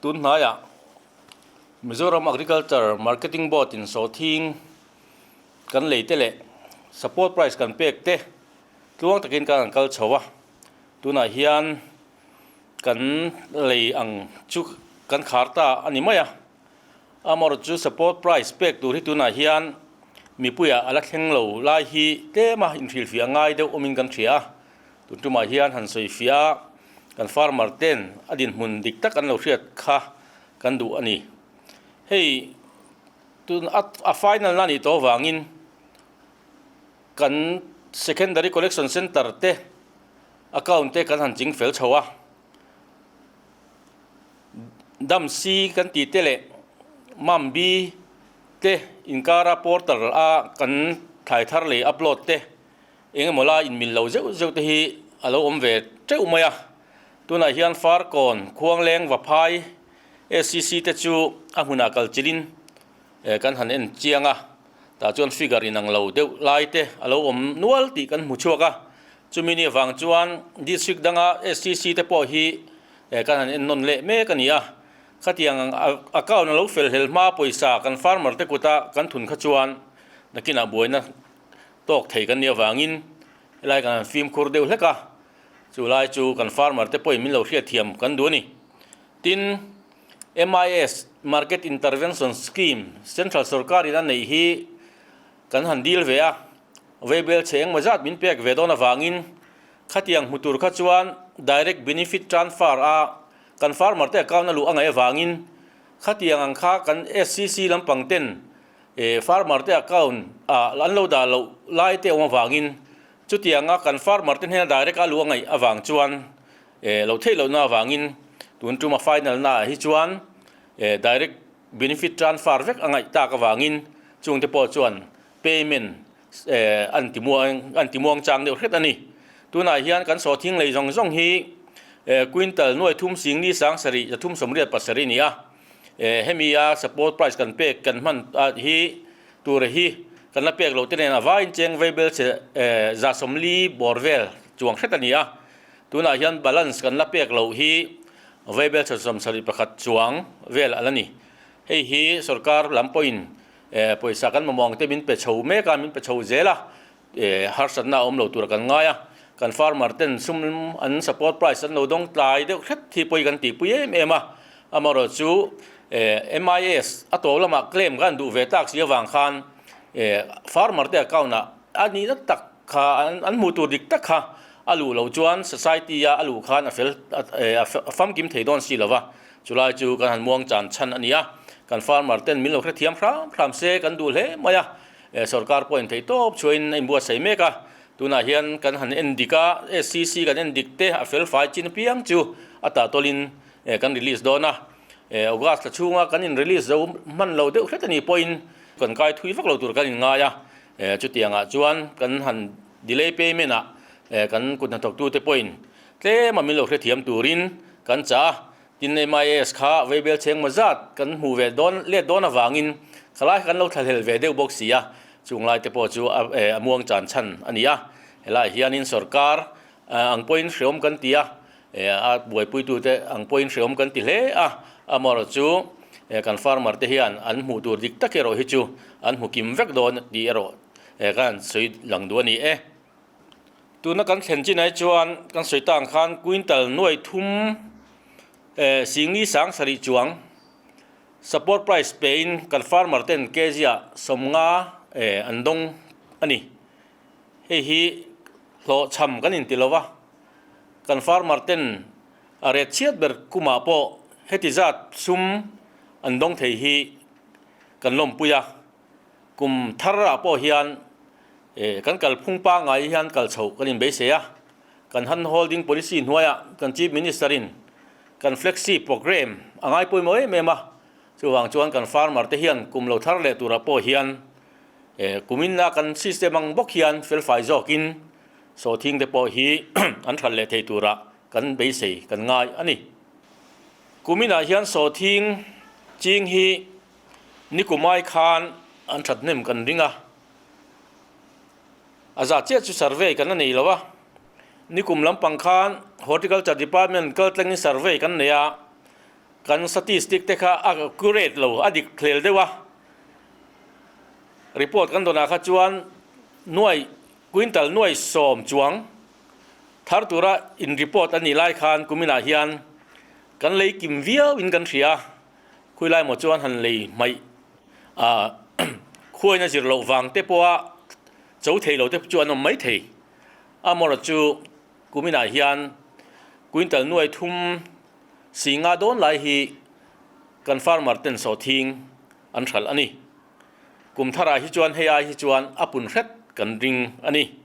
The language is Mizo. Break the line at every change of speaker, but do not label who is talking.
Tun hnaiah Mizoram Agriculture Marketing Board in sawhthing kan lei te leh support price kan pek te tluang takin kan han kal chho a, tunah hian kan lei ang chu kan khar ta a ni mai a. Amaherawhchu chu support price pek tur hi tunah hian mipuiah a la thleng lo lai hi tlema inhrilhfiah ngai deuh awmin kan hria a, tun tumah hian han sawifiah a kan farmer ten a dinhmun dik tak an lo hriat kha kan duh a ni. Hei tun a final na nih tawh avangin kan secondary collection centre te account te kan han ching fel chho a. Dam si kan tih te leh Mam bi te inkara portal a kan thlai thar leh upload te eng emaw la inmil lo zeuh zeuh te hi a lo awm ve teuh mai a. Tunah hian Farkawn, Khuangleng, Vaphai, SCC te chu a hmunah kal chilhin kan han en chiang a, tah chuan figure inang lo deuh lai te a lo awm nual tih kan hmu chhuak a, chumi ni avang chuan district danga SCC te pawh hi kan han en nawn leh mek a ni a, khatiang account a lo fel hlel hma pawisa kan farmer te kuta kan thun kha chuan nakinah buaina tawk thei kan nih avangin helai kan han fimkhur deuh hlek a, chu lai chu kan farmer te pawhin min lo hriatthiam kan duh a ni. Tin, MIS, Market Intervention Scheme, Central sorkarin a neih hi kan han dil ve a, veibel chhe engmaw zat min pek ve dawn avangin khatiang hmu tur kha chuan Direct Benefit Transfer a kan farmer te account a luh a ngaih avangin khatiang ang kha kan SCC lampang ten farmer te account ah an lo dah loh lai te awm avangin chutianga kan farmer te hnena direct a luh a ngaih avang chuan Lo theih lohna avangin tun tuma final naah hi chuan direct benefit transfer vek a ngaih tak avangin chungte pawh chuan payment an ti muang an ti muang chang deuh hret a ni. Tunah hian kan sawhthing lei zawng zawng hi quintal nuai thum sing ni sang sarih zathum sawmriat pasarih a ni a, hemi a support price kan pek kan hman hi tur hi kan la pek loh te nen a vaiin cheng veibel chhe za sawmli bawr vel chuang hret a ni a. Tunah hian balance kan la pek loh hi Vaibel chhawchawm sarih pakhat chuang vel a la ni. Hei hi sorkar lam pawhin pawisa kan mamawh ang te min pe chho mek a, min pe chho zel a, harsatna a awm lo tura kan ngai a. Kan farmer ten sum an support price an lo dawng tlai deuh hret hi pawi kan tihpui em em a. Amaherawhchu MIS a tawp lamah claim kan duh ve tak si avang khan farmer te account ah a nihna tak Kha an hmuh tur dik tak kha a luh loh chuan society a a luh khan a fel a famkim thei dawn si lova, chulai chu kan han muang chan chhan a ni a, kan farmer ten min lo hrethiam hram hram se kan duh hle mai a, sorkar pawhin theih tawp chhuahin a inbuatsaih mek a, tunah hian kan han en dik a, SCC kan en dik te a fel fai chin apiang chu a tahtawlin kan release dawn a, August thla chhunga kan in release zo hman lo deuh hret a nih pawhin kan kai thui vak lo tur kan inngai a. Chutiangah chuan kan han delay payment ah kan kut hnathawktute pawhin tlem a min lo hrethiam turin kan chah a, tin MIS kha veibel chheng maw zat kan hmuh ve dawn let dawn avangin khalai kha kan lo thlahlel ve deuh bawk si a, chung lai te pawh chu a muang chan chhan a ni a, helaiah hianin sorkar ang pawhin hreawm kan ti a, A buaipuitute ang pawhin hreawm kan ti hle a, amaherawhchu kan farmer te hian an hmuh tur dik tak erawh hi chu an hmu kim vek dawn tih erawh kan han sawi lang duh a ni e. Tuna kan thlen chin ai chuan kan sawi ta ang khan quintal nuai thum singli sang sarih chuang support price pein kan farmer ten kg ah sawmnga an dawng a ni. Hei hi hlawhchham kan inti lo va. Kan farmer ten a ret chhiat ber kumah pawh heti zat sum an dawng thei hi kan lawmpui a, kum thar ah pawh hian kan kalphung pangngai hian kal chhoh kan inbeisei a, kan hand holding policy hnuaiah kan Chief Minister in kan flexi programme a ngai pawimawh em em a, chuvang chuan kan farmer te hian kum lo thar leh turah pawh hian kumin a kan system ang bawk hian felfai zawkin Sawhthing te pawh hi an that leh thei turah kan beisei kan ngai a ni. Kuminah hian sawhthing ching hi nikumai khan an that hnem kan ring a, a zah chiah chu survey kan la nei lo a, nikum lampang khan Horticulture Department kaltlangin survey kan nei a. Kan statistic te kha a accurate lo, a dik hlel deuh a. Report kan dawnah kha chuan nuai quintal nuai sawm chuang thar tura in report a nih lai khan kuminah hian kan lei kim viau in kan hria. Khawilai maw chuan han lei hmaih ah khuaina zir loh vang te pawha cho thei lo te chu an awm mai thei. Amaherawhchu chu kuminah hian quintal nuai thum Singa dawn lai hi kan farmer ten sawhthing an hralh a ni. Kum tharah hi chuan hei ai hi chuan a pun hret kan ring a ni.